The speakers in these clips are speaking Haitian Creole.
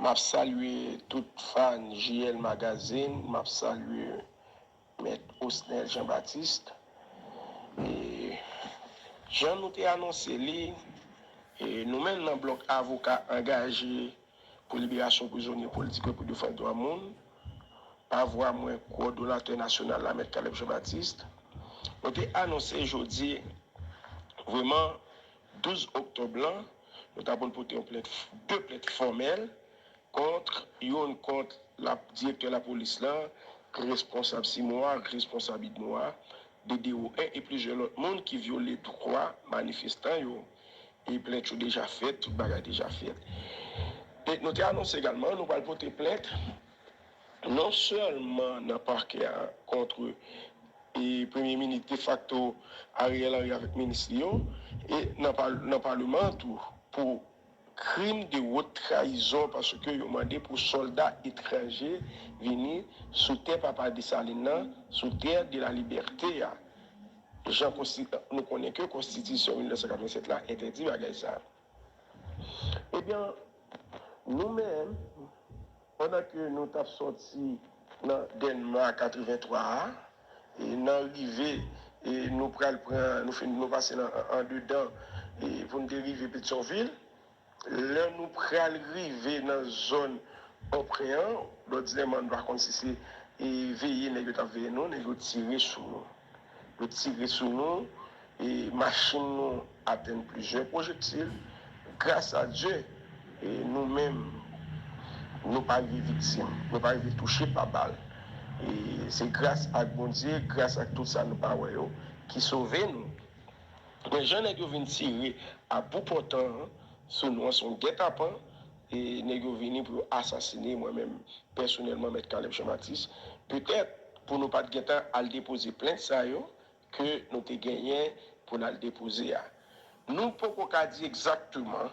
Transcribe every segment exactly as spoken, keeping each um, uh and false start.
M ap salye tout fan J L Magazine, m ap salye Mèt Osnel Jean Baptiste. E, jan nou te anonse li, e, nou menm nan Blòk Avoka Angaje pou Liberasyon Prizonye Politik yo, pou Defans Dwa Moun, pa vwa mwen, kowòdonatè nasyonal la, Mèt Caleb Jean Baptiste, nou te anonse jodi, vrèman, douz oktòb lan, nou ta pou n pote yon plent, de plent fòmèl kont, youn kont la, direktè lapolis la, responsab Simwa, responsab Idmoa, de D O en e plizyè lòt moun ki vyole dwa manifestan yo. E plent yo deja fèt, tout bagay deja fèt. E nou te anonse egalman, nou pral pote plent non sèlman nan pakè a kont, e, premye minis defakto Ariel Henry avèk minis li yo, e nan pa-, nan paleman an tou, pou krim de wot trayizon, paske yo mande pou sòlda etranje vini sou tè papa Desalin nan, sou tè de la libète a. Jan konsti-, nou konnen ke konstitisyon mil nèf san katrevennsèt la entèdi bagay sa. Ebyen, nou menm, pandan ke nou t ap sòti nan Dènma katrevenntwa a, e nan rive, e nou pral pran, nou fin, nou pase nan, andedan, e pou n te rive Petyonvil. Lè nou pral rive nan zòn Onpren an, lòdinèman nou pa konn si se, e, veye nèg yo t ap veye nou, nèg yo tire sou nou. Yo tire sou nou, e machin nou atenn plizyè pwojektil. Gras a Dye, e nou menm, nou pa rive viktim, nou pa rive touche pa bal. E se gras ak Bondye, gras ak tout sa nou pa wè yo, ki sove nou. Men jan nèg yo vin tire a bout pòtan an sou nou an, se yon gètapan, e nèg yo vini pou yo asasine mwen menm, pèsonèlman, Mèt Caleb Jean Baptiste. Petèt, pou nou pa t gentan al depoze plent sa yo, ke nou te genyen pou n al depoze a. Nou poko ka di egzakteman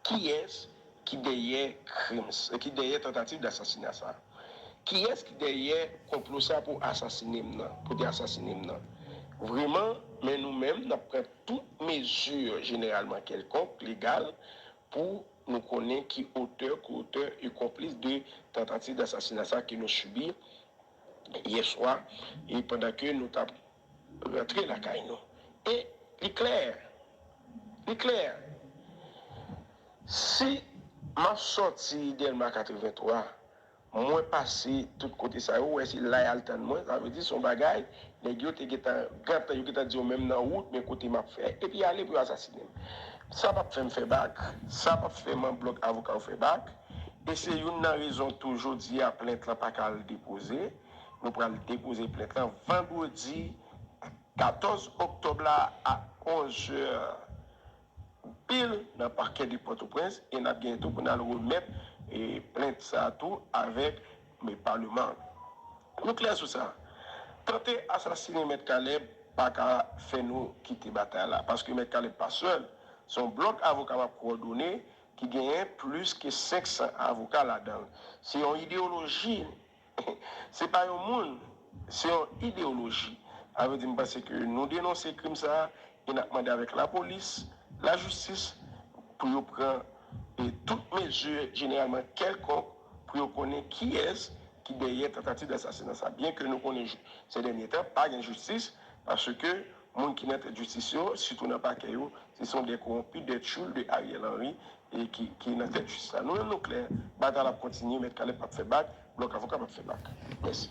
kiyès ki dèyè krim s-, ki dèyè tantativ dasasina sa. Kiyès ki dèyè konplo sa pou asasine m nan, pou te asasine m nan? Vrèman, men nou menm, n ap pran tout mezi jeneralman kèlkonk, legal, pou nou konnen ki otè, ko-otè e konplis de tantativ dasasina sa ke nou sibi yè swa, e pandan ke nou t ap rantre lakay nou. E li klè, li klè, si m ap sòti Dèlma katrevenntwa, mwen pase tout kote sa yo, ou wè se la y al tann mwen, sa vle di se yon bagay, nèg yo te gentan, gentan, yo gentan di yo menm nan wout, men kote m ap fè, epi ale pou yo asasine m. Sa p ap fè m fè bak, sa p ap fè manm blòk avoka yo fè bak, e se youn nan rezon tou jodi a plent lan pa ka al depoze. Nou pral depoze plent lan vandredi katòz oktòb la a onz è pil nan pakè de Pòtoprens e n ap genyen tou pou n al remèt, e, plent sa a tou avèk, e, paleman. Nou klè sou sa. Tante asasine Mèt Caleb pa ka fè nou kite batay la, paske Mèt Caleb pa sèl. Se yon blòk avoka m ap kowòdone ki genyen plis ke senk san avoka ladan l. Se yon ideyoloji. Se pa yon moun, se yon ideyoloji. Sa vle di, m panse ke nou denonse krim sa a e n ap mande avèk lapolis, lajistis, pou yo pran, e, tout mezi jeneralman kèlkonk pou yo konnen kiyès ki dèyè tantativ dasasina sa. Byen ke nou konnen jou-, se dènye tan, pa gen jistis, paske moun ki nan tèt jistis yo, sitou nan pakè yo, se son de kowonpi, de tchoul, de Ariel Henry, e ki, ki nan tèt jistis la. Nou menm nou klè, batay la ap kontinye, Mèt Caleb p ap fè bak, blòk avoka p ap fè bak. Mèsi.